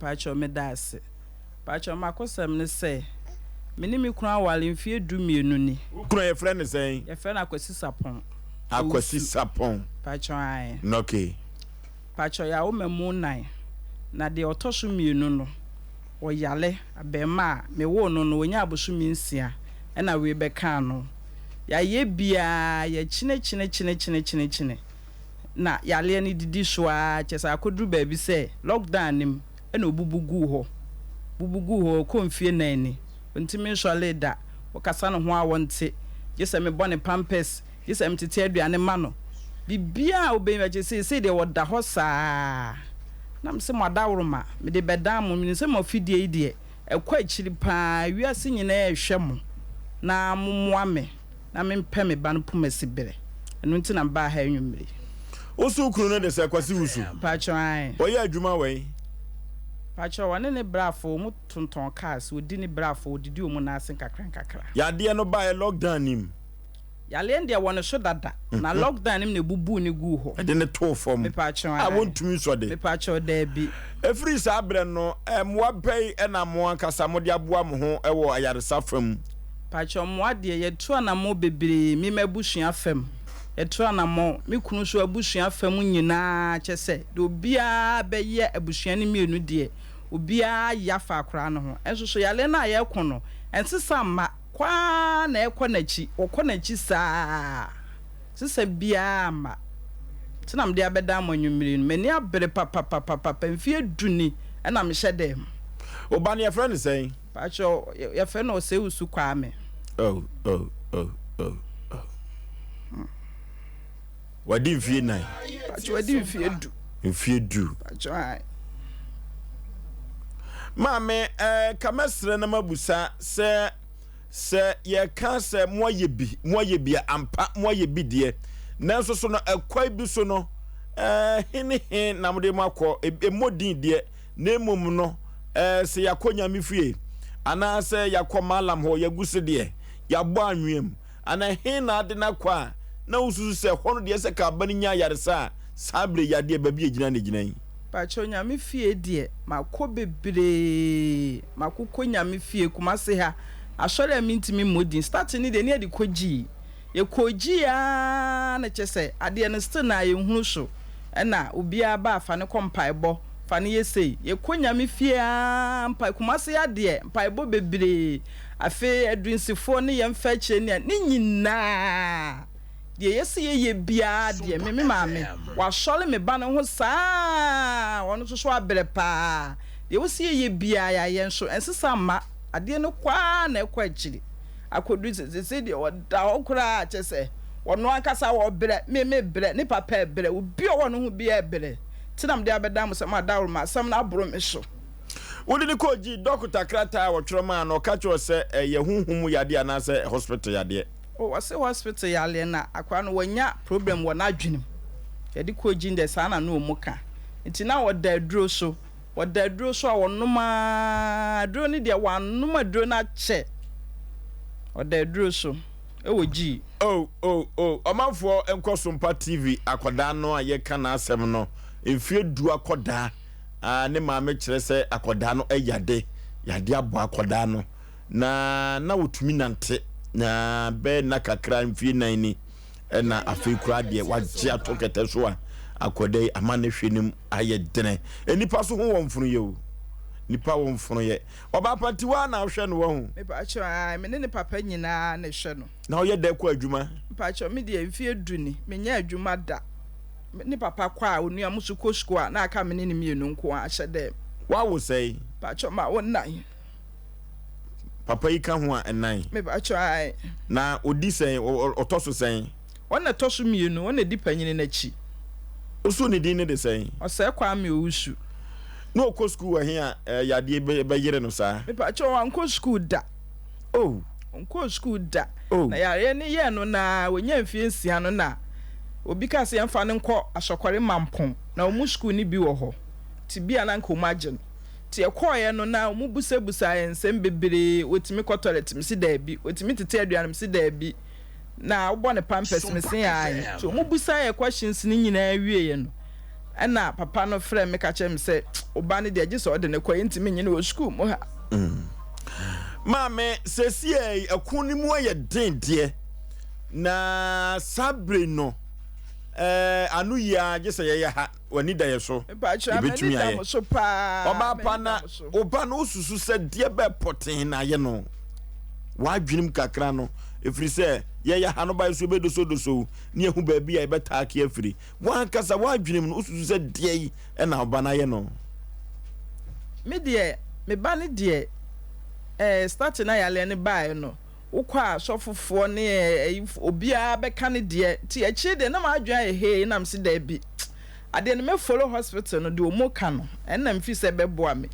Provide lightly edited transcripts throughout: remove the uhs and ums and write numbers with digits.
Mpakyɛw meda ase. Mpakyɛw makosɛm ne sɛ, me ne me kunu aware mfeɛ 12 ni. Wo kunu a yɛfrɛ no sɛn? Yɛfrɛ no Akwasi Sapɔn. Akwasi Sapɔn. Mpakyɛw ae. Okay. Mpakyɛw yɛawo mmamu nnan, na deɛ ɔtɔ so mmienu no, ɔyare, abarimaa a mewoo no no ɔnyaa abosome nsia ɛna wei bɛkaa no. Yɛayɛ biara, yɛkyenekyene-kyene-kyene-kyene na yareɛ no didi so ara kyerɛ sɛ akɔduru baabi sɛ lockdown no mu ɛna ɔbubu guu hɔ. Bubu guu hɔ, ɔkɔ mfie nan ni, ɔntumi nsɔree da, wokasa ne ho a ɔnte, gye sɛ mebɔ ne pampers, Gye sɛ metete aduane ma no. Biribiara a wobɛnya, kyerɛ sɛ seesei deɛ wɔda hɔ saa. Na mese mo adaworoma, mede bɛdan mo. Menim sɛ mo afidie yi deɛ, ɛkɔ akyiri pa ara. Wiase nyinaa rehwɛ mo, na mommoa me na mempɛ me ba no pomasi berɛ. Ɛno nti na mebaa ha anwummere yi. Wo so wo kunu no de sɛ Kwasi Wusu? Mpakyɛw, ae. Ɔyɛ adwuma wɛn? Mpakyɛw, ɔne ne brafo, wɔn tontɔn cars, wɔdi ne brafo, wɔdidi wɔn nan ase nkakra nkakra. Yadeɛ no baeɛ lockdown nim. Yareɛ no deɛ wɔ ne so dada na lockdown no mu na ebubuu no guu hɔ. Ɛde no too fam Mepaakyɛw a ae. wɔntumi nsɔ de. Mepaakyɛw daabi. Ɛfiri saa berɛ no, mmoa bɛn na mo ankasa mode aboa mo ho wɔ ayaresa fa mu? Mpakyɛw mmoa deɛ yɛtu anammɔn bebree, me m'abusua fam yɛtu anammɔn, me kunu nso abusua fam nyinaa kyerɛ sɛ deɛ obiara bɛyɛ abusua no mmienu deɛ obiara ayɛ afa akwadaa no ho. Nso so yareɛ no a yɛreko no ɛnsesa mma. Kɔ ara na ɛkɔ n'akyi, wɔkɔ n'akyi saa ara, sesa biara mma. Nti na mede abɛdan mo anwummere no. M'ani abere papapapapa, mfeɛ du ni na mehyɛ dɛm. Wo ba no yɛfrɛ no sɛn? Pakyɛ, yɛfrɛ no Osei-Wusu Kwame. Oh, oh, oh, oh, oh. Wadi mfie nan. Pakyɛ, wadi mfeɛ du. Mfeɛ du. Pakyɛ, ae. Maame, eh, ka mɛsrɛ na mabusa sɛ sɛ yɛka sɛ moayɛ bi, moayɛ bi a, ampa moayɛ bi deɛ, nanso so no ɛkwan bi so no, eh, he ne he na mode mo akɔ, ɛmmɔ din deɛ, na mmom no, eh, sɛ yɛakɔ Nyame fie, anaasɛ yɛakɔ Malam hɔ, yɛagu so deɛ, yɛabɔ anweam, anaa he na ade no akɔ a, na wosusu sɛ hɔ no deɛ sɛ ka aba no nya ayaresa a, saa berɛ yi adeɛ baabi a ɛgyina na ɛgyina yi. Pakyɛw Nyame fie deɛ makɔ bebree makokɔ Nyame fie Kumasi ha asɔre a mentumi mmɔ din starting no deɛ ne yɛde kɔ gyii yɛkɔɔ gyii aa na kyɛsɛ adeɛ no still naa yɛnhunu so ɛna obiara ba a fa no kɔ mpaebɔ fa no yɛ sei yɛkɔ Nyame fie aa mpa Kumasi ha deɛ mpaebɔ bebree afei adunsifoɔ ne yɛn mfa akyire ne ne nyinaa Deɛ yɛse yɛyɛ biara deɛ, me me maame, wasɔre me ba no ho saa, ɔno nso so abrɛ paa. Deɛ wose yɛyɛ biara yɛayɛ nso ɛnsesa mma, adeɛ no kɔ ara na ɛkɔ akyiri akɔduru sɛ seesei deɛ ɔda hɔ koraa kyerɛ sɛ ɔno ankasa ɔbrɛ, me mebrɛ, ne papa rebrɛ, obi a ɔwɔ ne ho biara rebrɛ. Nti na mede abɛdan mo sɛ mo adaworoma, asɛm no aboro me so. Wode no kɔgyee dɔkota krataa a wɔtwerɛ maa no, ɔka kyerɛɛ wo sɛ ɛyɛ honhom mu yadeɛ anaasɛ hospital yadeɛ. Oh ɔse hospital yareɛ na akwadaa no wanya problem wɔ n'adwene mu yɛde kɔɔ gyin deɛ saa na na ɔmu ka nti na ɔda aduro so ɔda aduro so a ɔnom aa aduro no deɛ wanom aduro no akyɛ ɔda aduro so ɛwɔ gyii. Oh oh oh ɔmanfoɔ nkɔ so mpa TV akwadaa no a yɛka n'asɛm no mfeɛ du akɔdaa ah ne maame kyerɛ sɛ akɔdaa no yade yade abɔ akɔdaa no Na na ɔtumi nante, na bɛyɛ nna kakra, mfie nnan ni, ɛna afei koraa deɛ wagye ato kɛtɛ so a akwadaa yi ama ne hwɛ no mu ayɛ dene. Nnipa so ho wɔ mfonoyɛ o. Nnipa wɔ mfonoyɛ. Ɔbaa pa nti waa na wohwɛ no wahu. Mepakyɛw ae, me ne ne papa nyinaa na ɛhwɛ no. Na ɔyɛ dɛ kɔ adwuma? Mepakyɛw, me deɛ mfie du ni, menyɛ adwuma da. Me ne papa kɔ a, onua mo nso kɔ sukuu a, na aka me ne no mmienu nko ara hyɛ dɛm. Woawo sɛn? Mepakyɛw, mawo nnan. Papa yi ka ho a, ɛnan. Mepakyɛw, ae. Na odi sɛn? Ɔtɔ so sɛn? Ɔno na ɛtɔ so mmienu, ɔno na edi panyini no akyi. Osu ne din no de sɛn? Ɔsɛe Kwame Owusu. Na ɔkɔ sukuu wɔ he a yadeɛ bɛyere no saa? Mepakyɛw, wankɔ sukuu da. Oh. Ɔnkɔɔ sukuu da. Oh. Na yareɛ no yɛɛ no na ɔnyaa mfeɛ nsia no na obi kaa sɛ yɛmfa no nkɔ Asɔkɔre Mampong, na wɔn sukuu no bi wɔ hɔ, nti bi a na anka wɔagye no. Nti yɛkɔeɛ no na wɔn busabusaa yɛn nsɛm bebree, wɔtumi kɔ toilet? Mese daabi. Wɔtumi tete aduane? Mese daabi. Na wobɔ no pampers? Mese aane. Nti wɔn busaa yɛn questions no nyinaa wieeɛ no, Ɛna papa no frɛɛ me ka kyerɛɛ me sɛ, Wo ba no deɛ, gye sɛ ɔde no kɔ, yɛntumi nnye no wɔ sukuu mu ha. Maame, seesei ɛko no mu ayɛ den deɛ, na saa bere no, eh, ano yi ara gye sɛ yɛyɛ ha, w'ani da yɛ so, Mpakyɛ, m'ani yɛbɛtumi da ayɛ. mo so paa, Ɔbaa pa m'ani da na mo so. wo ba no wosusu sɛ deɛ bɛɛ pɔtee na ayɛ no w'adwenem kakra no, ɛfiri sɛ yɛyɛ ha no baeɛ so yɛbɛdosodoso ne yɛhu baabi a yɛbɛtaake afiri. W'ankasa w'adwenem no, wosusu sɛ deɛn na wo ba no ayɛ no? Me deɛ, me ba no deɛ, eh, starting na yareɛ no baeɛ no, wokɔ a sɔfofoɔ ne eh, obiara bɛka ne deɛ, nti akyire deɛ na m'adwene ayɛ hee na mese daabi, adeɛ no mɛ follow hospital no deɛ ɔmo ka no, ɛno na mefeel sɛ ɛbɛboa me.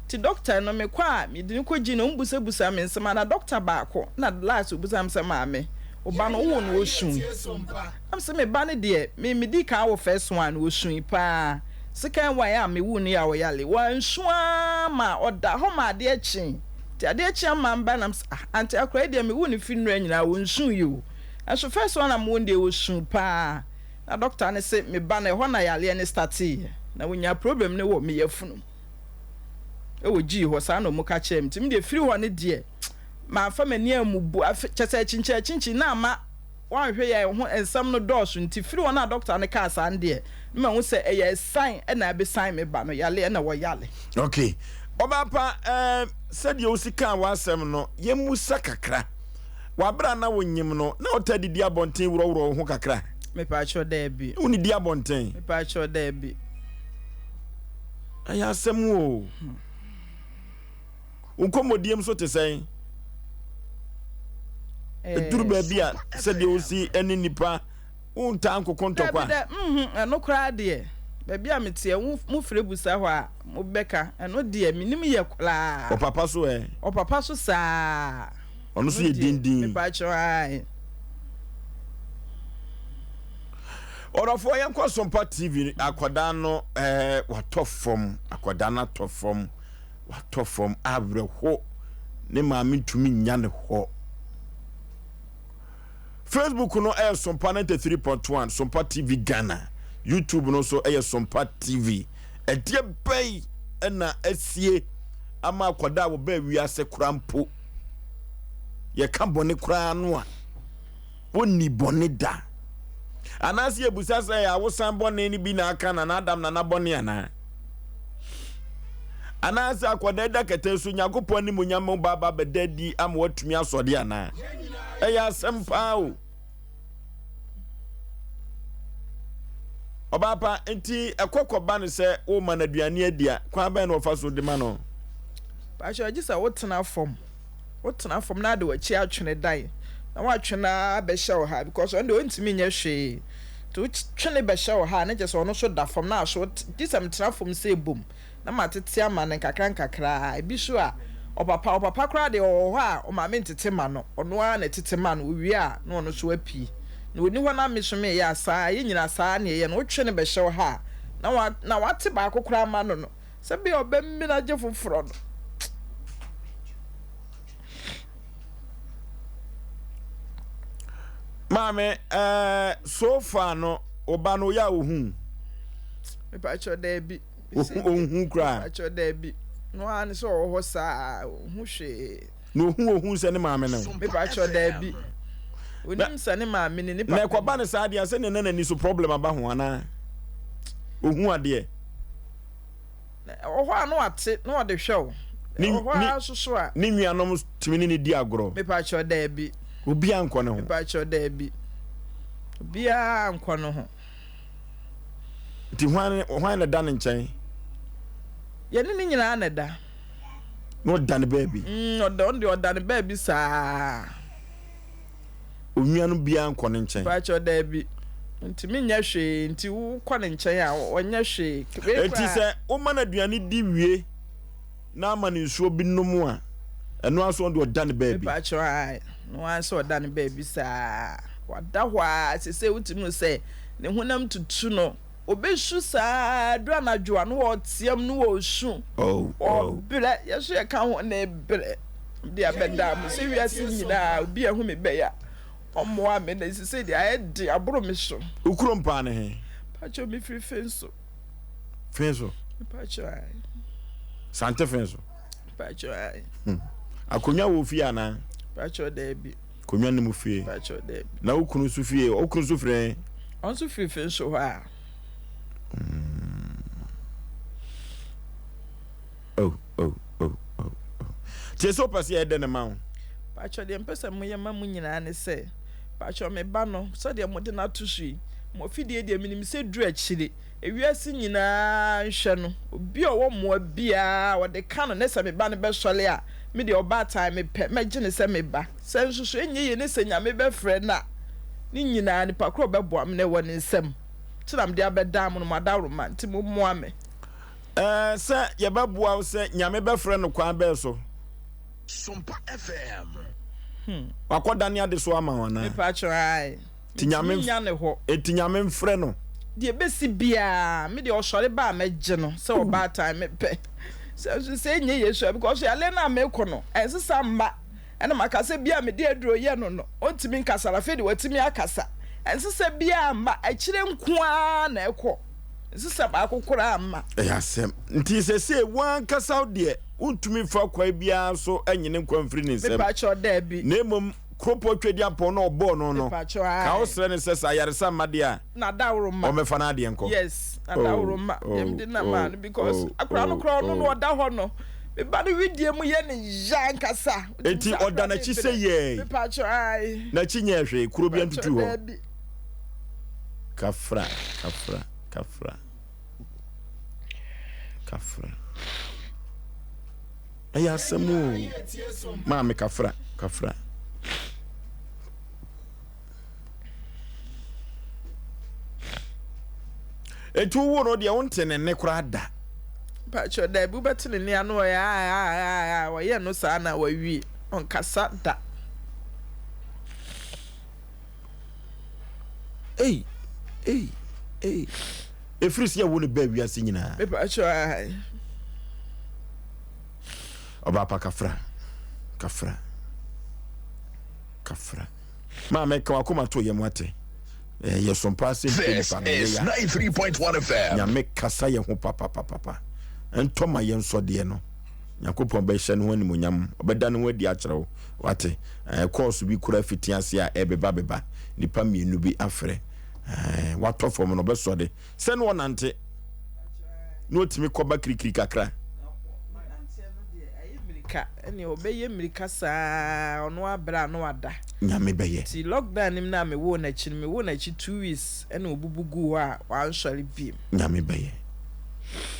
Nti doctor no mekɔ a mede no kɔgye no, ɔmo busabusa me nsɛm a na doctor baako na last ɔbusa me sɛ maame, wo ba no wowoo no ɔsui? Na mese me ba no deɛ me medii kan wo first one no ɔsui paa, second one a mewoo no yi a ɔyale, wansu ara ma ɔda hɔ ma adeɛ kyee, nti adeɛ kye ama meba na mese ah aunty akora yi deɛ mewoo no firi nnora nyinaa ɔnsuiɛ o, nso first one a mewoo no deɛ ɔsuu paa, na doctor no se me ba no ɛhɔ na yareɛ no starteeɛ, na ɔnyaa problem no wɔ me yafunu mu wɔ gyii hɔ, saa na wɔka kyerɛɛ me, nti me deɛ firi hɔ no deɛ mamfa m'ani ammubu, afe kyerɛ sɛ akyinkyin akyinkyin na ama Woanhwɛ yie a ɛho nsɛm no dɔɔso nti firi hɔ no a dɔkta no kaa saa no deɛ na mahu sɛ ɛyɛ asiane na abɛsiane me ba no yareɛ na wɔyare. Ok ɔbaa pa eh, sɛdeɛ wosi kaa w'asɛm no yɛmmusa kakra. W'aberɛ a na wonyim no na wotaa didi abɔnten worɔworɔ wo ho kakra? Mepaakyɛw daabi. Wonnidi abɔnten? Mepaakyɛw daabi. Ɛyɛ asɛm o. Wo nkɔmmɔdie nso te sɛn? Ɛduru baabi a sɛdeɛ wosi ne nnipa wontaa nkoko ntɔkwa. Dabi dɛ, mhm, ɛno koraa deɛ, baabi a meteɛ, wo mofrɛ busa hɔ a, mobɛka, ɛno deɛ, menim yɛ koraa. Ɔpapa so ɛ? Ɔpapa so saa. Ɔno nso yɛ dindin. Mepaakyɛw, ae. Ɔdɔfoɔ yɛnkɔ Sompa TV akwadaa no ɛɛ watɔ fam akwadaa no atɔ fam. Watɔ fam awerɛho, ne maame ntumi nnya ne hɔ. Facebook no ɛyɛ Sompa 93.1, Sompa TV Ghana. YouTube no nso ɛyɛ Sompa TV. Ɛdeɛ bɛyi ɛna asie ama akwadaa a wɔbɛɛ wiase koraa mpo. Yɛka bɔne koraa no a. Wonni bɔne da. Anaasɛ yɛbisa sɛ ɛyɛ awosan bɔne no bi na aka Nana Adam nana bɔne anaa? Anaasɛ akwadaa da kɛtɛ so Nyankopɔn animuonyam mu ba ba bɛda adi ama watumi asɔre anaa? Ɛyɛ asɛm paa o. Ɔbaa pa, nti ɛkɔ kɔba no sɛ woma no aduane adi a, kwan bɛn na wɔfa so de ma no? Pakyɛ, gye sɛ wotena fam. Wotena fam na ade w'akyi atwene dan na woatwe no ara bɛhyɛ wo ha because ɔno deɛ ɔntumi nyɛ hwee nti wotwe no bɛhyɛ wo ha a na kyerɛ sɛ ɔno nso da fam na aso gye sɛ metena fam sɛ bom na matete ama no nkakra nkakra ebi so a ɔpapa ɔpapa koraa deɛ ɔwɔ hɔ a ɔma me ntete ma no ɔno ara na ɛtete ma no owie a na ɔno nso apue na ɔni hɔ na me so meyɛ a saa yɛn nyinaa saa na yɛyɛ no wotwe no bɛhyɛ wo ha a na wa na wate baako koraa ma no no Sɛ bia ɔbɛmene agye foforɔ no. Maame, eh, so far no, wo ba no, oyɛ a ohu? Mepakyɛ daabi. Ohu koraa? Mepakyɛ daabi. No ara ne sɛ ɔwɔ hɔ saa, ohu hwee. Na ohu ohu sɛ ne maame no? Mepakyɛ daabi. Onim sɛ ne maame ne ne papa. Na ɛkɔba no saa deɛ, sɛnea na n'ani so problem aba ho anaa? Ohu adeɛ? Ɛwɔ hɔ a na wate na ɔde hwɛ wo. Ɛwɔ hɔ ara nso so a. Ne nuanom tumi ne no di agorɔ? Mepakyɛw, daabi. Obiara nkɔ ne ho? Mepakyɛw, daabi. Obiara nkɔ ne ho. Nti hwan hwan na ɛda ne nkyɛn? Yɛne ne nyinaa na ɛda. Na ɔda ne baabi? Mm, ɔda ɔno deɛ ɔda ne baabi saa. Onua no biara nkɔ ne nkyɛn. Mpakyɛw daabi. Ntumi nyɛ hwee nti wokɔ ne nkyɛn a ɔnyɛ hwee. Wei Enti koraa. sɛ woma no aduane di wie na ama no nsuo bi nom a, ɛno ara nso ɔno deɛ ɔda ne baabi. Mepakyɛw ae, ɛno ara nso ɔda ne baabi saa. Wada hɔ ara seesei wotumi hu sɛ ne honam tutu no. Obesu saa ara, edu anadwo a na ɔreteam na ɔresu. Oh, oh. Ɔbrɛ, yɛn nso yɛka ho na ɛbrɛ. Mede abɛdaa mo sɛ wiase nyinaa obi ahu me bɛyɛ a ɔmmoa me na sesei deɛ ayɛ den aboro me so. Wo kurom paa ne he? Pakyɛw mefiri Finso. Fen so. Mepakyɛw ae. Sante fen so. Mepakyɛw ae. Hmm. Akonnwa wɔ fie anaa? Mepakyɛw daabi. Akonnwa ne mu fie. Mepakyɛw daabi. Na wo kunu nso fie, wo kunu nso firi he? Ɔno nso firi fen so hɔ a. Hmm. Oh, oh, oh, oh, oh. Tie sɛ wopɛ sɛ yɛyɛ dɛn ma wo? Pakyɛ deɛ mpɛ sɛ moyɛ ma mo nyinaa ne sɛ, pakyɛ me ba no, sɛdeɛ mode no ato so yi, mo afidie deɛ menim sɛ duru akyire, ewiase nyinaa nhwɛ no, obi a ɔwɔ mmoa biara ɔde ka no ne sɛ me ba no bɛsɔre a, me deɛ ɔbaatan mepɛ, mɛgye no sɛ me ba. Sɛ nso so ɛnyɛ yie ne sɛ Nyame bɛfrɛ no a, ne nyinaa nipa korɔ ɔbɛboa me no ɛwɔ ne nsam, nti na mede abɛdan mo no, mo adaworoma nti mommoa me. Ɛɛ sɛ yɛbɛboa wo sɛ Nyame bɛfrɛ no kwan bɛɛ so? Sompa FM. Hmm. Wakɔdane adesoa ama wo anaa? Mepakyɛw, ae. Nti Nyame Mentumi nya ne hɔ. Enti Nyame mfrɛ no? Deɛ ɛbɛsi biara, me deɛ ɔsɔre ba a mɛgye no sɛ ɔbaatan mepɛ. Sɛ nso sɛ ɛnyɛ Yesu a, because yale no a mekɔ no, ɛnsesa mma. Ɛna maka sɛ bia mede aduro yɛ no no, ɔntumi nkasa no, afei deɛ watumi akasa. Ɛnsesa biara mma, akyire nko ara na ɛkɔ. Nsesa baako koraa mma. Ɛyɛ asɛm. Nti sɛsei wo ankasa wo deɛ, wontumi mfa kwan biara so nye ne nkwa mfiri ne nsam. Mepakyɛw, daabi. Na mmom kuropɔn Tweduampɔn no a ɔbɔɔ no no, Mepakyɛw, ka ae. wo srɛ no sɛ sɛ ayaresa mma deɛ a, N'adaworoma. ɔmmɛfa n'adeɛ nkɔ. Yes, Oh, n'adaworoma. oh, Deɛ mede nam maa oh, no because oh, akwadaa no oh, koraa ɔno na oh. ɔda hɔ no. Me ba no wedeɛ mu yɛ ne ya ankasa. Wotumi Enti sɛ ɔda akwadaa no n'akyi sɛ rebrɛ. yɛɛ. Mepakyɛw, ae. N'akyi nyɛɛ hwee, kuro biara Mepakyɛw, ntutuu hɔ. daabi. Kafra, kafra, kafra, kafra. Ɛyɛ asɛm o. Maame kafra, kafra. Eti wo no deɛ wonte ne nne koraa da. Pakyɛ daabi wobɛte ne nne ano ɔyɛ aa ɔyɛ no saa na wawie ɔnkasa da. Ei, ei, ei. Ɛfiri sɛ yɛwo no baa wiase nyinaa. Mepakyɛ ae. Ɔbaapa kafra, kafra, kafra. Maame ka wakoma to yam wate. Eh, yɛ so mpa sɛ mpe This nipa no yɛ is ya. 93.1 FM. Nyame kasa yɛ ho papapapapa. Ntɔ ma yɛn sɔdeɛ no. Nyankopɔn bɛhyɛ ne ho animuonyam, ɔbɛda ne ho adi akyerɛ wo. Wate? Ɛɛ, kɔɔso bi koraa fiti ase a ɛbeba beba. Nnipa mmienu bi afrɛ. Ɛɛ, watɔ fam no, ɔbɛsɔre. Sɛ na ɔnante, na ɔtumi kɔba kirikiri kakra. Ɛnneɛ ɔbɛyɛ mmirika saa ɔno abrɛ a na wada. Nyame bɛyɛ. Nti lockdown no mu no a mewoo no akyi no, mewoo no akyi 2 weeks ɛna ɔbubu guu hɔ a wansɔre bio. Nyame bɛyɛ.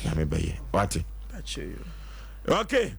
Nyame bɛyɛ. Wate? Pakyɛ yo. Okay.